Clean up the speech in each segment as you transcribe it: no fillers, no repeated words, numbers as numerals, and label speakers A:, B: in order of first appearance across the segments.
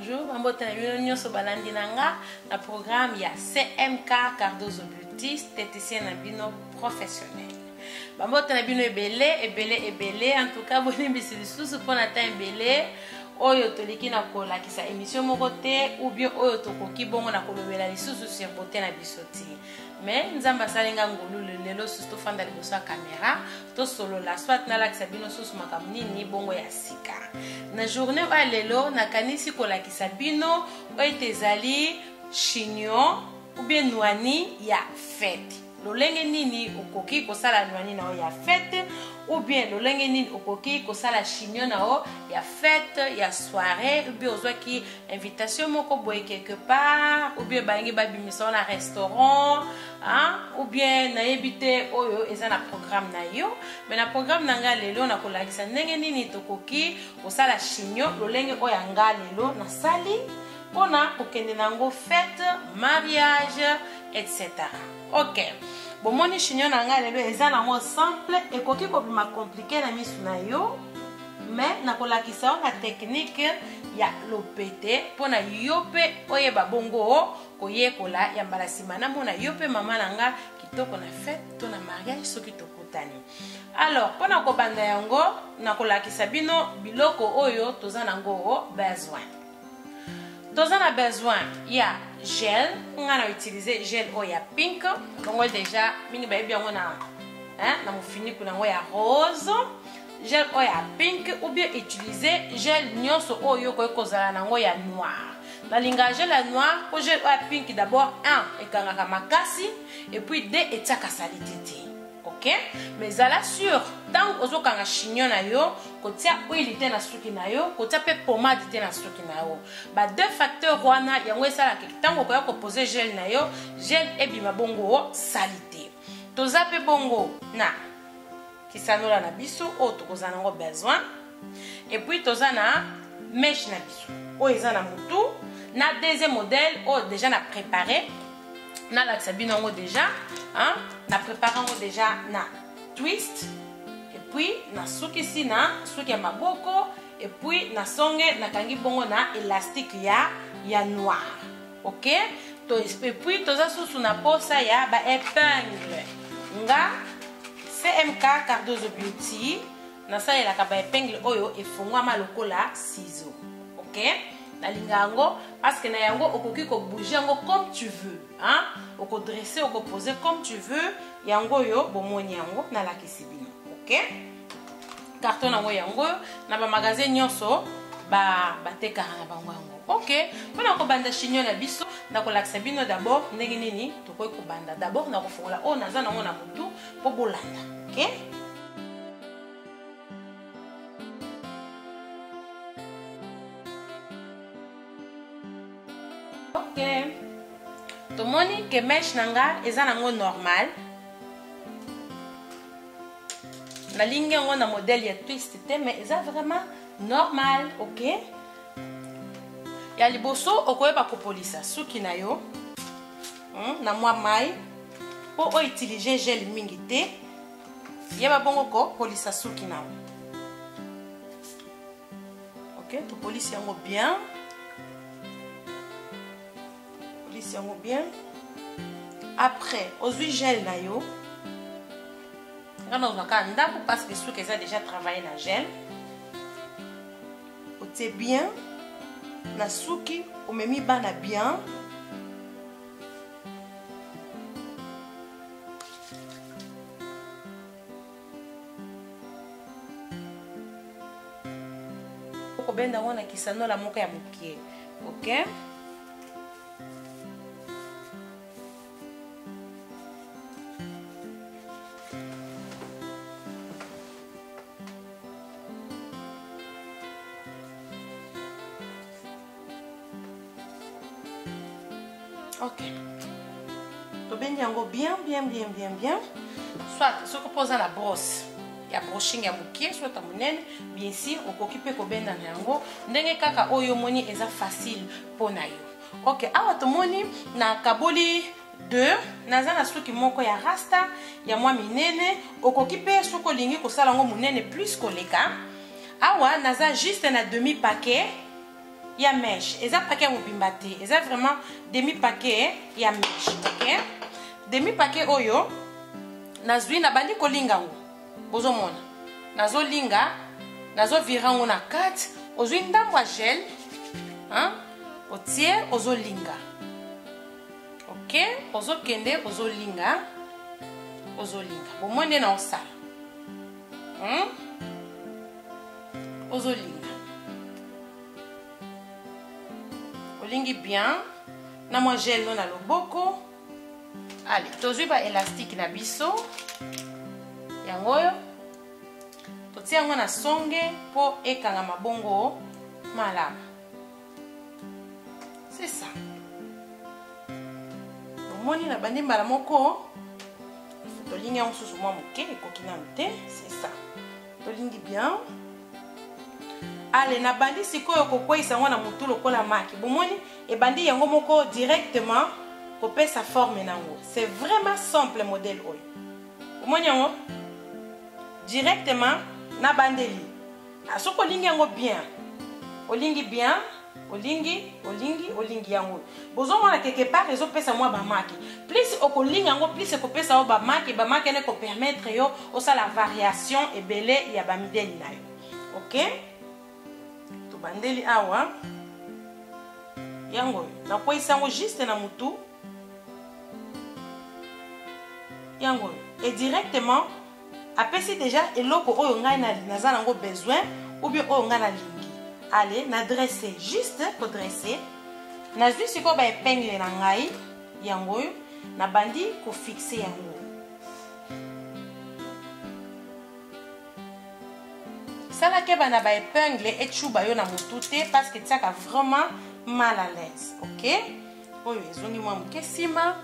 A: bonjour bambote na bino nyonso balandi na nga na programme ya cmk cardozo beauty stéticien na bino professionnel bambote na bino ebele ebele ebele en tout cas bolimbisi lisusu mpo na temps ebele oyo toliki na kolakisa émission moko te ou bien oyo tokoki bongo na kolobela lisusu sur beauté na biso te mais nzambe asali nga ngolu lelo susu tofanda liboso ya kamera tosolola soit nalakisa bino susu makambo nini bongo ya sika na journée oyo lelo nakanisi kolakisa bino oyo ete ezali chignon ou bien nwani ya fete lolenge nini okoki kosala nwani na yo ya fete ou bien lolenge nini okoki kosala chignon na yo ya fete ya soirée ou bien ozwaki invitation moko boye quelque part ou bien balingi babimisa yo na restaurant hein? ou bien nayebi te oyo eza na programme na yo mais na programme na ngai lelo nakolakisa ndenge nini tokoki kosala chignon lolenge oyo ya nga lelo nasali mpona kokende na yango fete mariage etc ok bomoni chignon na ngai lelo eza nango simple ekoki kobima compliqué na misu na yo mais nakolakisa yo na technique ya lopete mpo na yo mpe oyeba bongo koyekola ya mbala nsima namona yo mpe mama na nga kitoko na fete to na mariage soki tokutani alors mpo na kobanda yango nakolakisa bino biloko oyo toza nango besoin toza na besoin ya gel nga na utiliser gel oyo ya pink bongo deja mingi bayebi yango na hein, na mofiniku na yango ya rose gel oyo ya pink ou bien utiliser gel nyonso oyo okoki kozala na yango ya noir nalingaka gel ya noir mpo gel oyo ya pink d'abord 1 ekangaka makasi et puis 2 etiaka salite te ok mais zala sur ntango ozokanga chignon na yo kotia huile te na suki na yo kotia mpe pomade te na suki na yo ba deux facteurs wana yango esalaka ntango okoya kopose gel na yo gel ebima bongo salite toza mpe bongo na kisanola na biso oyo tokozala nango besoin et puis toza na mèche na biso oyo eza na motu na deuxième modèle oyo déjà na préparé nalakisa bino yango déjà hein? na préparé yango déjà na twist et puis nasukisi na suki ya maboko et puis na songe nakangi bongo na élastique ya ya noir ok to, et puis toza susu na posa ya ba épingle nga cmk cardozo beauty nasalelaka ba épingle oyo efungwama lokola ciseau ok nalinga yango parce que na yango okoki kobouge yango comme tu veux hein? okodresse okopose comme tu veux yango oyo bomoni yango nalakisi bino ok carton yango yango oyo na bamagasin nyonso batekaka na bango yango ok mpona kobanda chignon na biso nakolakisa bino d'abord ndenge nini tokoki kobanda d'abord nakofongola oyo naza nango na motu mpo bolanda ok ok tomoni ke mèche na nga eza nango normal nalingi yango na modèle ya twist te mais eza vraiment normal ok ya liboso okoyeba kopolisa suki na yo hmm, na mwa mai mpo outilize gel mingi te yeba bongo kopolisa suki na yo ok topolisi yango bien polisi yango bien après ozwi gel na yo nga nazwa kaka ndako parce que suki eza déjà travaille na gel otie bien na suki omemi bana bien okobenda yango na kisanola moko ya mokie ok ok tobendi yango bien bien bien bien bien soit soki mpo oza na brosse ya brushing ya mokie soit ya monene bien sûr okoki mpe kobenda na yango ndenge kaka oyo omoni eza facile mpo na yo ok awa tomoni nakaboli 2 naza na suki moko ya rasta ya mwa minene okoki mpe soki olingi kosala yango monene plus koleka awa naza juste na demi paquet. ya mèche. Eza paquet ya mobimba te, eza vraiment demi paquet ya mèche. Ok, demi paquet oyo nazwi, nabandi kolinga yango. Bozomona nazolinga, nazovira yango na kati. Ozwi ndambo ya gel, hein? Otie, ozolinga. Ok, ozokende, ozolinga, ozolinga. Bomoi nde na osala, Ozolinga, olingi bien na mwa gel no na loboko. Ale, tozwi ba élastique na biso, yango oyo totia yango na songe mpo ekanga mabongo malamu. C'est ça. Omoni na bandi mbala moko, tolingi yango susu mwa moke, ekoki nanu te. C'est ça, tolingi bien. Ale, nabandi sikoyo kokweyisa yango na motu lokola maki. Bomoni, ebandi yango moko directement kopesa forme nango. C'est vraiment simple modèle oyo. Omoni yango directement nabandeli. Soki olingi yango bien, olingi bien, olingi, olingi, olingi yango. Bozomona quelque part ezopesa mwa bamaki. Plus okolinga yango, plus ekopesa yo bamaki. Bamaki wana ekopermettre yo osala variation ebele ya bamidele na yo. Ok, tobandeli awa yango oyo nakweyisa yango juste na mutu yango oyo, et directement apesi déjà eloko oyo ngai naza nango besoin ou bien oyo ngai nalingi. Ale, na dresse, juste kodresse. Nazwi sikoyo ba épingle na ngai, yango oyo nabandi kofixe yango. Sala keba na ba épingle echuba yo na motu te, parce que etiaka vraiment mal à l'aise. Ok, oyo ezongi mwa moke nsima.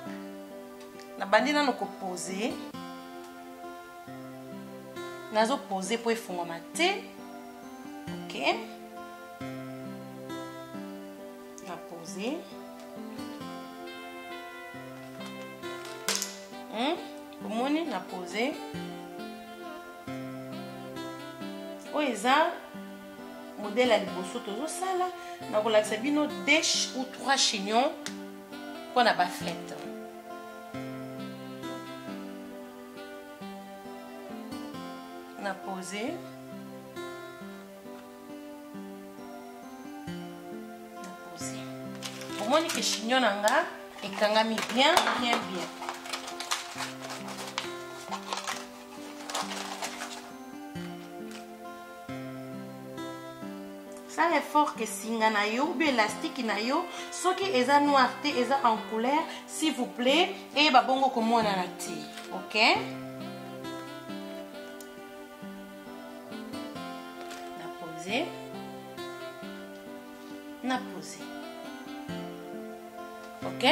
A: Nabandi nano kopose, nazopose mpo efungwama te. Ok, napose. Omoni, napose. Oyo eza modèle ya liboso tozosala. Nakolakisa bino deux ou trois chignons mpona bafete. Na pose, na pose. Omoni ke chignon na nga ekangami bien, bien, bien. Sala effort ke singa na yo ou bien élastique na yo, soki eza noir te, eza en couleur, s'il vous plaît, eyeba bongo komonana te. Ok, na pose, na pose. Ok,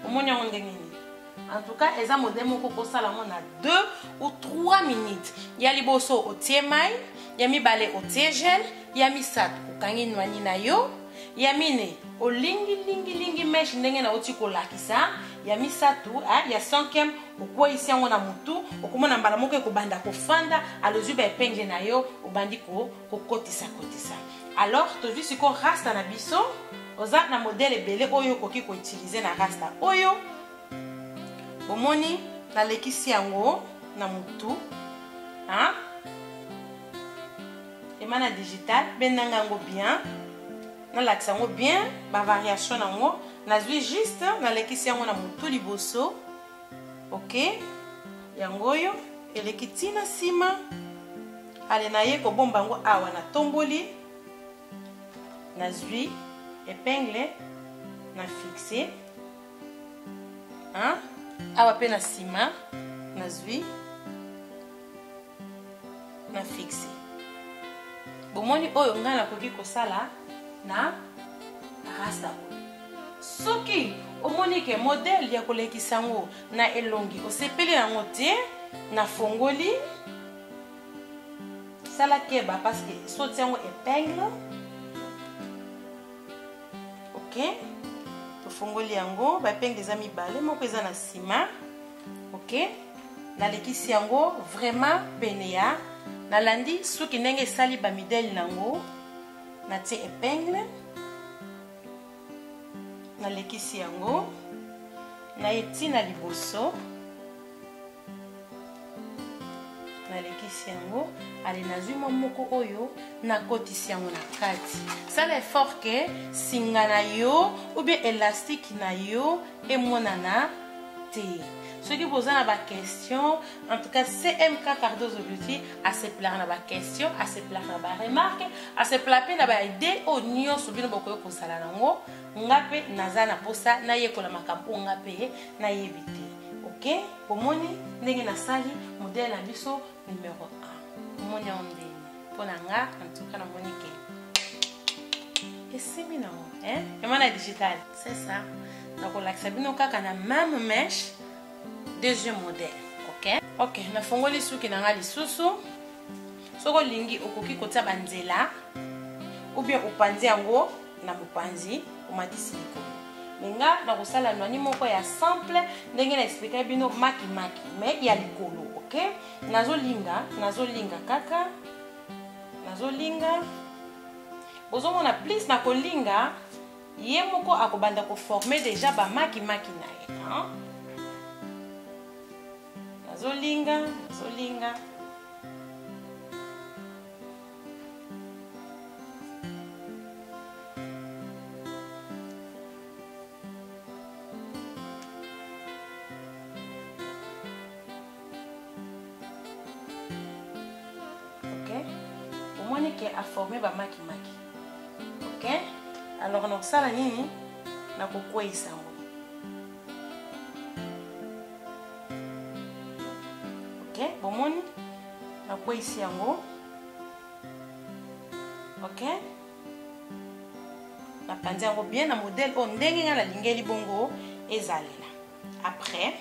A: omoni yango ndenge nini? En tout cas, eza modèle moko kosala yango na 2 ou 3 minutes. Ya liboso otie mai, ya mibale otie gel, ya misato okangi nwani na yo, ya mine olingi lingi lingi mèche ndenge nauti kolakisa, ya misato, ya 5e okweyisi yango na mutu. Okomona mbala moko ekobanda kofanda. Alozwi ba épingle na yo, obandi kokotisa kotisa. Alors tozwi sikoyo rasta na biso. Oza na modèle ebele oyo okoki koutilize na rasta oyo. Bomoni, nalekisi yango na mutu, hein? Ema na digital, bendanga yango bien, nalakisa yango bien ba variation nango. Nazwi juste, nalekisi yango na mutu liboso. Ok, yango oyo eleki ntina nsima. Ale, naye kobomba yango awa, natomboli, nazwi épingle, na fixe, hein? Awa mpe na nsima nazwi, na fixe. Bomoni oyo ngai nakoki kosala na rasta oyo. Soki omoni ke modèle ya kolekisa yango na elongi osepeli yango te, nafongoli. Sala keba parce que soti yango épingle. Ok, tofongoli yango, ba épingle eza mibale, moko eza na nsima. Ok, nalekisi yango vraiment pene ya nalandi suki ndenge esali ba midele nango, natie épingle. Nalekisi yango na eti na liboso, nalekisi yango. Ale, nazwi mwa moko oyo, nakotisi yango na kati. Sala effort ke singa na yo ou bien élastique na yo emonana te. Soki boza na baquestion, en tout cas CMK Cardozo Beauty asepelaka na baquestion, asepelaka na baremarque, asepelaka mpe na baide oyo nyonso bino bokoki kozala nango. Nga mpe naza na mposa nayekola makambo oyo nga mpe nayebi te. Ok, bomoni ndenge nasali modèle na biso numero 1. Omoni yango ndenge mpo na nga, en tout cas namoni ke esimbi nango, hein? Ema na digital, c'est ça. Nakolakisa bino kaka na même mèche deuxième modèle. Ok, ok, nafongoli suki na nga lisusu. Soki olingi, okoki kotia banzela ou bien opanzi yango na mopanzi, omatisi likolo. Me nga nakosala nwani moko ya simple ndenge na explika bino makimaki me ya likolo. Ok, nazolinga, nazolinga kaka, nazolinga. Bozomona, plus na kolinga, ye moko akobanda koforme deja bamakimaki na ye, hein? Nazolinga, nazolinga. Ok, omoni ke aforme bamakimaki. Ok, alors nakosala nini? Nakokweyisa yango. Ok, bomoni, nakweyisi yango. Ok, napanzi yango bien na modèle oyo ndenge ngai nalingeli bongo ezalela. Après,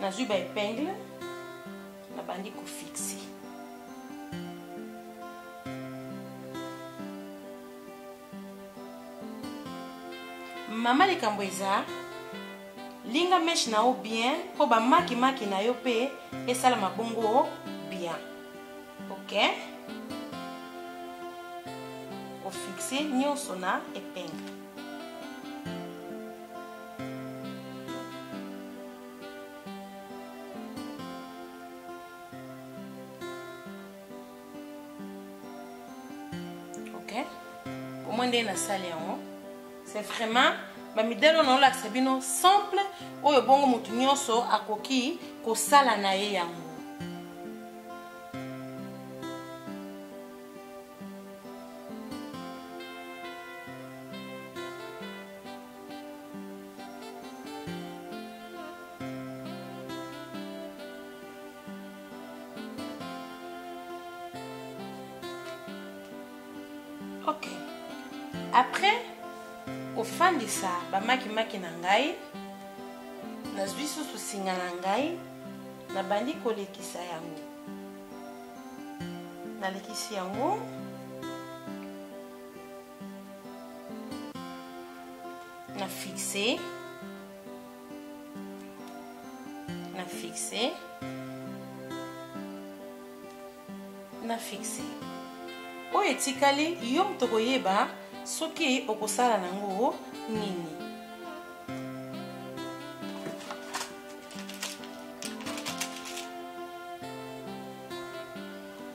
A: nazwi ba épingle, nabandi kofixe. Mama, likambo eza, linga mèche na yo bien mpo bamakimaki na yo mpe esalama bongo bien. Ok, ofixe nyonso na épingle. Ok, omoi ndenge nasali yango, c'est vraiment bamidele oyo naolakisa bino simple oyo bongo motu nyonso akoki kosala na ye yango. Ok, après kofandisa bamakimaki na ngai, nazwi susu singa na ngai, nabandi kolekisa yango, nalekisi yango na fixe, na fixe, na fixe. Oyo etikali, yo moto koyeba soki okosala nango nini.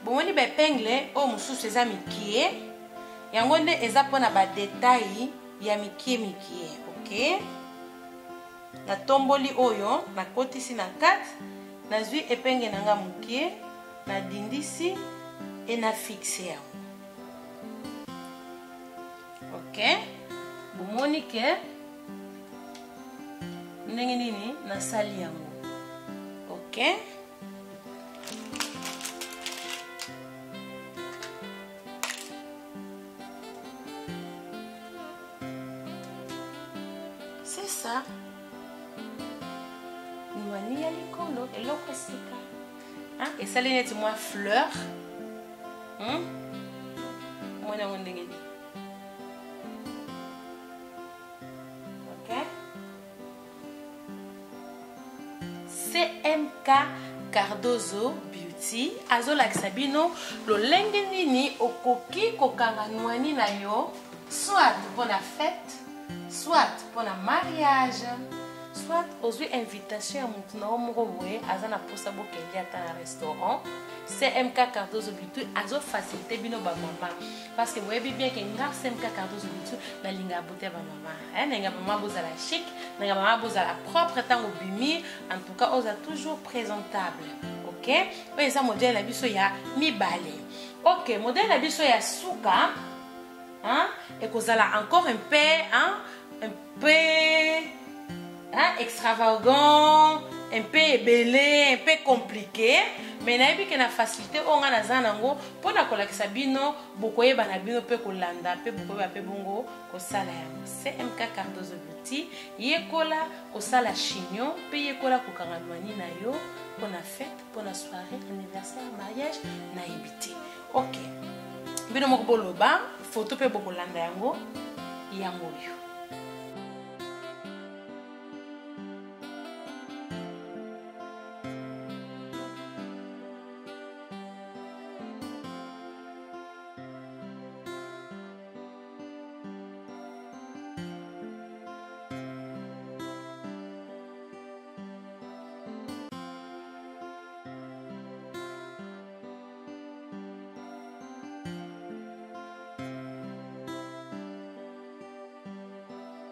A: Bomoni baepengle oyo mosusu eza mikie, yango nde eza mpona badetail ya mikie mikie. Ok, natomboli oyo, nakotisi na kati, nazwi epenge na nga mokie, nadindisi e na fixe yango. Ok, bomoni ke ndenge nini nasali yango. Ok, c'est ça, nwani ya likolo, eloko sika esali neti mwa fleur. Omoni yango ndenge nini? Ok, CMK Cardozo Beauty azolakisa bino lolenge nini okoki kokanga nwani na yo, soit mpona fête. Soit mpona mariage, soit ozwi invitation ya motu na yo moko boye aza na mposa bokende ata na restaurant. CMK Cardozo Beauty azofacilite bino bamama, parce que boyebi bien ke nga CMK Cardozo Beauty nalingaka beauté ya bamama, eh, nalinga bamama bozala chic, nalinga bamama bozala propre ntango obimi. En tout cas oza toujours présentable. Ok, oyo eza modèle na biso ya mibale. Ok, modèle na biso ya suka, hein, ekozala encore un peu, hein, un peu, hein, extravagant, un peu ebele, un peu compliqué, mais nayebi ke na facilité oyo ngai naza nango mpona kolakisa bino, bokoyeba na bino mpe kolanda mpe bokoyeba mpe bongo kosala yango. CMK Cardozo Beauty, yekola kosala chignon mpe yekola kokanga nwani na yo mpona fête, mpona soirée, anniversaire, mariage, nayebi te. Ok, bino moko boloba photo mpe bokolanda yango, yango oyo.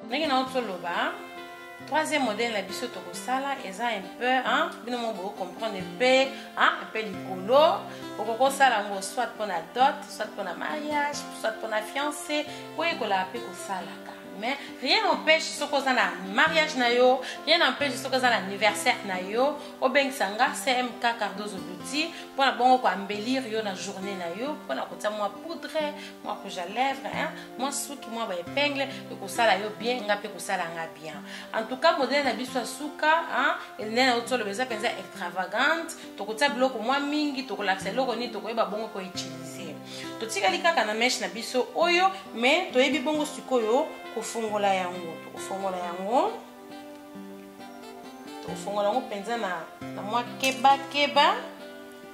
A: Ndenge na toloba, troisième modèle na biso tokosala eza un peu, hein, bino moko boko comprendre un peu, hein, un peu likolo. Okoki kosala yango soit mpona dot, soit mpona mariage, soit mpona fiancé, oyekolaka mpe kosalaka. Mais rien n'empêche, soki oza na mariage na yo, rien n'empêche, soki oza na anniversaire na yo, obengisa nga CMK Cardozo Beauty mpona bongo koembellir yo na journée na yo, mpona kotia mwa poudre, mwa rouge à lèvres, hein, mwa suki, mwa baépingle, ekosala yo bien, nga mpe kosala nga bien. En tout cas, modèle na biso ya suka, hein, ndenge na otoloba, eza mpenza extravagante. Tokotia biloko mwa mingi, tokolakisa eloko nini tokoyeba bongo koutiliser. Totikali kaka na mèche na biso oyo, mais toyebi bongo sikoyo kofongola yango. Tokofongola yango, tokofongola yango mpenza na mwa kebakeba,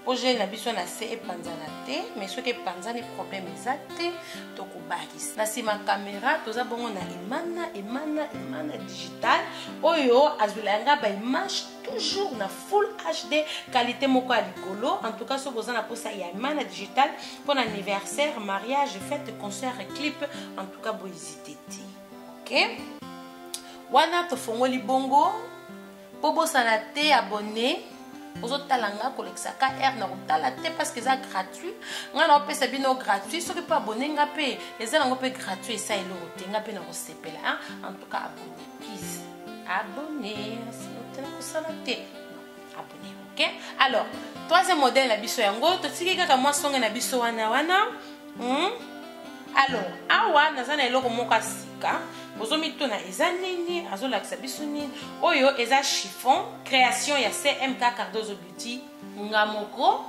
A: po gel na biso na se epanzana te. Mais soki epanzani, problème eza te, tokobakisa na nsima caméra. Toza bongo na Emana, Emana, Emana Digital, oyo azwela yanga baimage toujours na full HD, qualité moko ya likolo. En tout cas, soki boza na mposa ya Emana Digital mpona anniversaire, mariage, fête, concert, clip, en tout cas bohésite te. Ok, wana tofongoli bongo. Mpo bosana te, abonné, ozotala nga, kolekisa kr na kotala te, parce que eza gratuit. Nga na opesa bino gratuit. Soki mpe abonné nga mpe eza nango mpe gratuit, esa eloko te, nga mpe na kosepela, hein? En tout cas, abonné, please, abonné, sinon te na kosala te. Abonné. Ok, alors troisième modèle na biso yango, totiki kaka mwa songe na biso wana wana. Alors awa naza na eloko moko ya sika. Bozomituna eza nini, azolakisa biso nini? Oyo eza chiffon, création ya CMK Cardozo Beauty, nga moko,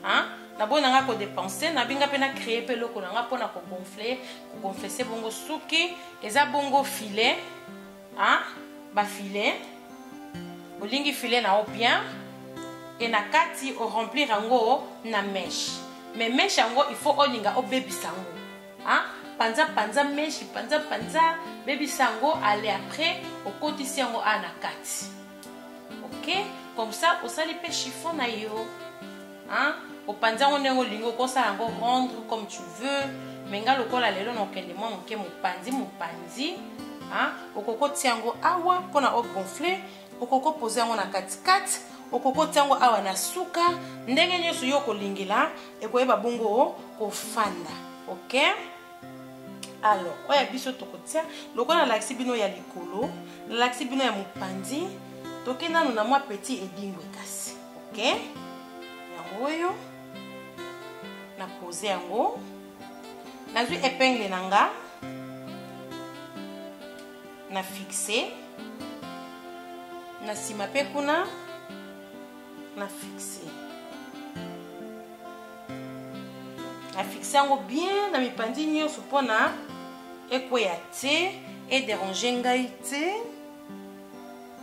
A: hein? Naboyi na nga kodépenser, nabinga mpe na créer mpe eloko na nga mpona kogonfler, kogonfler bongo suki. Eza bongo filet, hein? Bafilet, olingi filet na yo bien, e na kati oremplir yango na mèche. Mais mèche yango, il faut olinga obebisa yango, hein? Panza panza mèche, panza panza, bebisa yango. Ale, après okotisi yango a na kati. Ok, comme ça osali mpe chiffon na yo, hein? Opanzi yango ndenge olingi, okosala yango rendre comme tu veux. Mais nga lokola lelo na okende mwa moke mopanzi mopanzi, hein? Okoki otia yango awa mpona ogonfler, okoki oposer yango na katikati, okoki otia yango awa na suka, ndenge nyonso yo kolingela, ekoyeba bongo kofanda. Ok, alors oyo ya biso tokotia lokola nalakisi bino ya likolo, nalakisi bino ya mopanzi, toke nanu na mwa petit edingwe kasi. Ok, yango oyo na pose yango, nazwi épingle na nga, na fixe na nsima mpe kuna na fixe, na fixe yango bien na mipanzi nyonso mpona ekweya te, edéranger ngai te.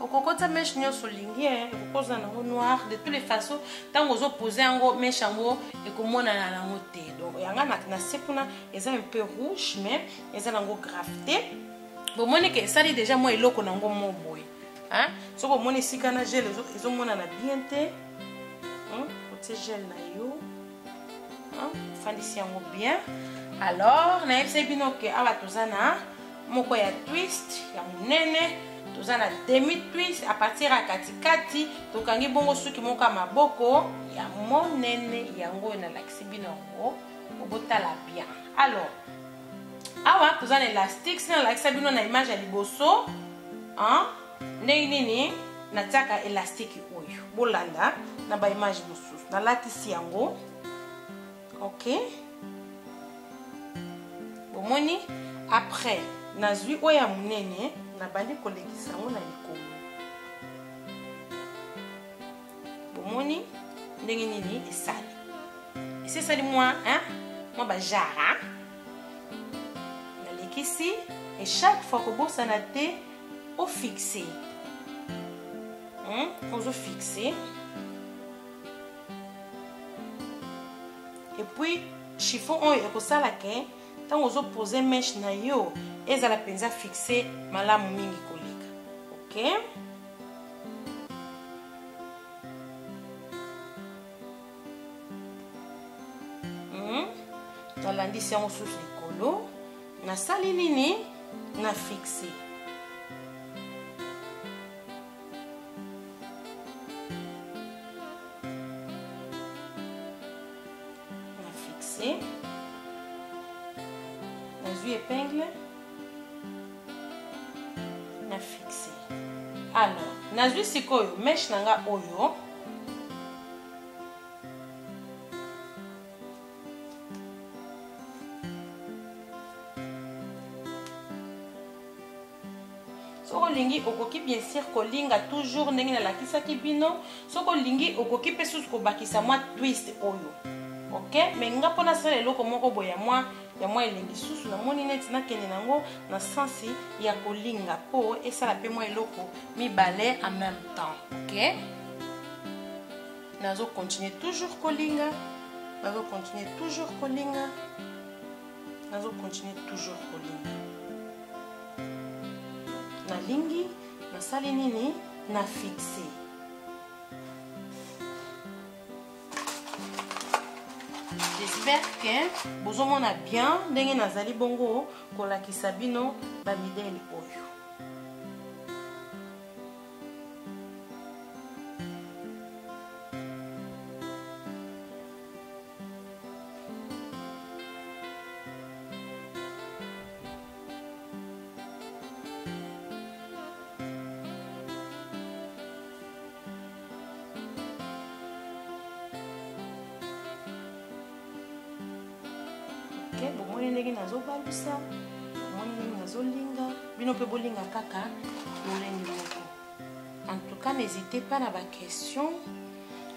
A: Okokota mèche nyonso olingi, ekokozala nango noir. De toutes les façons, ntango ozopose yango, mèche yango ekomonana nango te. Donc yanga na se kuna eza un peu rouge, mais eza nango grave te. Bomoni ke esali deja mwa eloko na yango mo boye, hein? Soki omoni esika na gel ezomonana bien te, otie gel na yo, ofandisi yango bien. Alors nayebisaki bino ke awa toza na moko ya twist ya monene, toza na demi twist à partir ya katikati, tokangi bongo suki moko ya maboko ya monene yango oyo nalakisi bino yango, botala bien. Alors awa toza na élastique, si nalakisa bino na image ya liboso, hein? Ndenge nini natiaka élastique oyo, bolanda na ba image mosusu nalatisi yango. Ok, bomoni. Après nazwi oyo ya monene, nabandi kolekisa yango na likolo. Bomoni ndenge nini esali, esi esali mwa, hein? Mwa bajara nalekisi. Et chaque fois kobosana te ofixe, ozofixe. Et puis chiffon oyo ekosala ke ntango ozopose mèche na yo ezala mpenza fixe malamu mingi koleka. Ok, nalandisi yango susu likolo, nasali nini, na fixe. Na fixe, nazwi épingle, na fixe. Alors nazwi sikoyo mèche na nga oyo, soki olingi okoki bien sûr kolinga toujours ndenge nalakisaki bino. Soki olingi okoki mpe susu kobakisa mwa twist oyo. Ok, mais nga mpo nasala eloko moko boye ya mwa elengi susu, namoni neti nakende nango na sensi ya kolinga mpo esala mpe mwa eloko mibale en même temps. Ok, nazo continuer toujours kolinga, nazo continuer toujours kolinga, nazo continuer toujours kolinga. Nalingi, nasali nini, na fixe. J'espère que bozomona bien ndenge nazali bongo kolakisa bino ba midele oyo. Ok, bomoni ndenge nazobalusa, bomoni ndenge nazolinga bino mpe bolinga kaka lolenge moko. En tout cas, n'hésitez pas na ba question.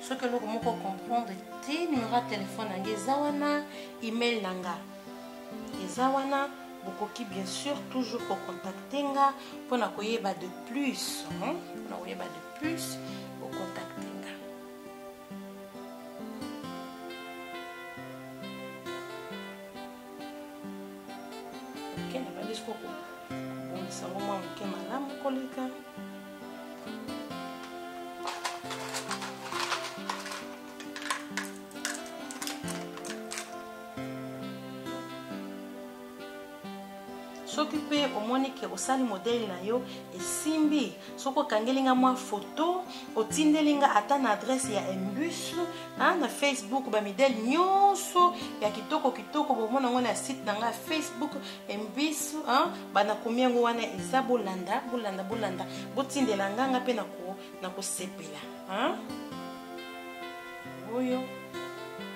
A: Soki eloko moko comprendre te, numéro ya telefone na nga eza wana, email na nga eza wana, bokoki bien sûr toujours kocontacte nga mpona koyeba de plus, hein? Mpona koyeba de plus, bocontacte nga. Ok, nabandi sikoyo kobongisa yango mwa moke malamu koleka. Soki mpe omoni ke osali modele na yo esimbi, soki okangeli nga mwa foto, otindeli nga ata na adresse ya Imbus, hein, na Facebook, ba midele nyonso ya kitoko kitoko bomona yango na site na nga Facebook Imbus, hein, banakomi yango wana eza, bolanda, bolanda, bolanda, botindela nga, nga mpe nakosepela, hein. Oyo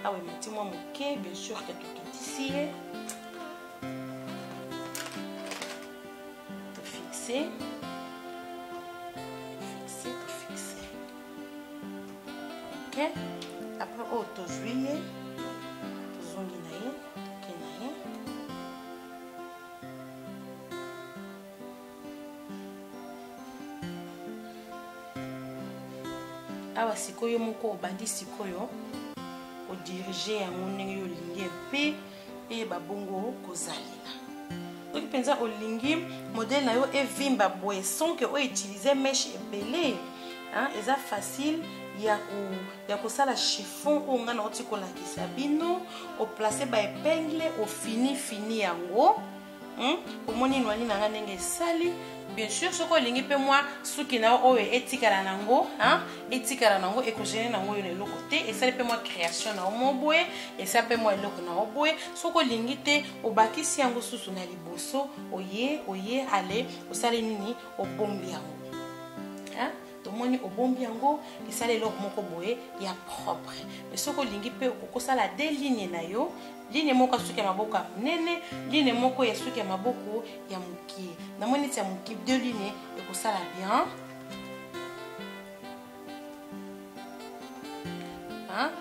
A: awa emati mwa moke, bien sûr ke tokitisi ye, tofixe, tofixe, tofixe. Ok, après oyo tozwi ye, tozongi na ye, toke na ye. Awa sikoyo moko obandi sikoyo odirige yango ndenge yo olingi mpe eyeba bongo kozalela. Soki mpenza olingi modèle na yo evimba boye sans que o utiliser mèche ebele, hein, eza facile ya ko ya kosala chiffon oyo ngai nauti kolakisa bino. Oplace ba épingle, ofini fini yango. Omoni nwani na ngai ndenge esali. Bien sûr, soki olingi mpe mwa suki na yo oyo etikala nango, etikala nango, ekogene nango oyo na eloko te. Esali mpe mwa création na yo mo boye, esali mpe mwa eloko na yo boye. Soki olingi te, obakisi yango susu na liboso. Oye oye, ale, osali nini? Obombi yango. Tomoni obombi yango, esali eloko moko boye ya propre. Mais soki olingi mpe, okokosala deux ligne na yo: ligne moko ya suki ya maboko ya monene, ligne moko ya suki ya maboko ya mokie. Namoni neti ya mokie, deux ligne ekosala bien.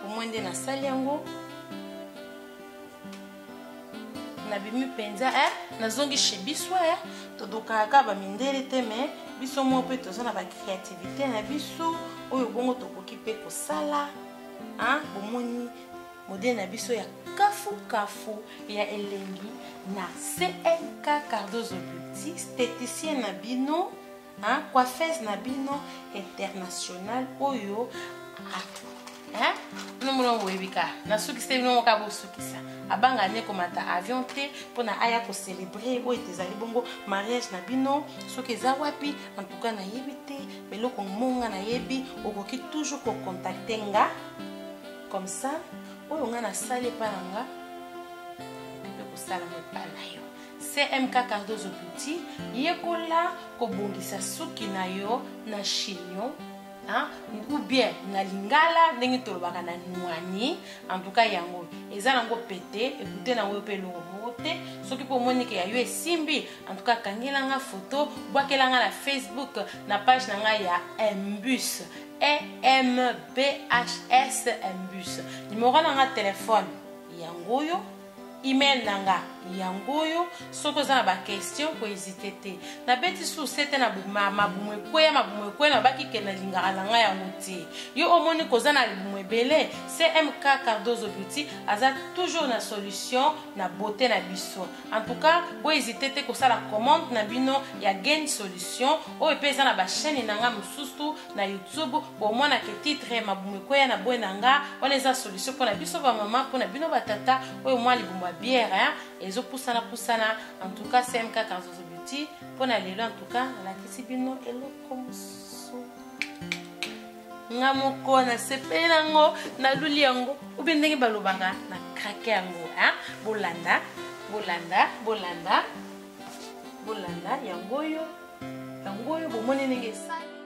A: Omoi nde nasali yango, nabimi mpenza, eh? Nazongi chez biso, eh? Todokaka kaka bamindele te, mais biso moko mpe toza na bacréativité na biso oyo bongo tokoki mpe kosala. Bomoni modèle na biso ya kafukafu ya elengi na CMK Cardozo Beauty, esthéticien na bino, hein, coiffeuse na bino international oyo, hein? Bino mona boyebi ka nasukisa bino moko bosukisa. Abanga ne komata avion te mpona aya kocélébrer oyo ete ezali bongo mariage na bino. Soki eza wapi, en tout cas nayebi te. Eloko monga nayebi, okoki toujours kocontacter nga comme ça. Oyo nga nasali epa na nga, mpe kosala mo epa na yo. CMK Cardozo Beauty, yekola kobongisa suki na yo na chignon, hein, ou bien na lingala ndenge tolobaka na nwani. En tout cas, yango eza nango pete, ekute nango mpe eloko moko te. Soki mpo omoni ke ya yo esimbi, en tout cas kangelanga photo, bwakelanga na Facebook, na page na ngai ya Embus, EMBHS Embus. Numéro na nga telefone yango oyo, email na nga yango oyo. Soki oza na baquestion, kohésiter te. Nabeti suse te na mabumu ekweya, mabumu ekweya, nabaki ke nalingaka na ngai yango te. Yo omoni koza na libumu ebele, CMK Cardozo Beauty aza toujours na solution na beauté na biso. En tout cas, bohésiter te kosala commande na bino ya Gain Solution oyo mpe eza na bachaîne na nga mosusu na YouTube. Bomonaka titre mabumu ekweya na boye na nga wana, eza solution mpona biso bamama, mpona bino batata oyo mwa libumu ya bière ezopusana pusana. En tout cas, CMK Cardozo Beauty mpona lelo, en tout cas nalakisi bino eloko mosusu. Nga moko nasepeli nango, naluli yango, obe ndenge balobaka na krake yango. Bolanda, bolanda, bolanda, bolanda. Yango oyo, yango oyo, bomoni ndenge esali.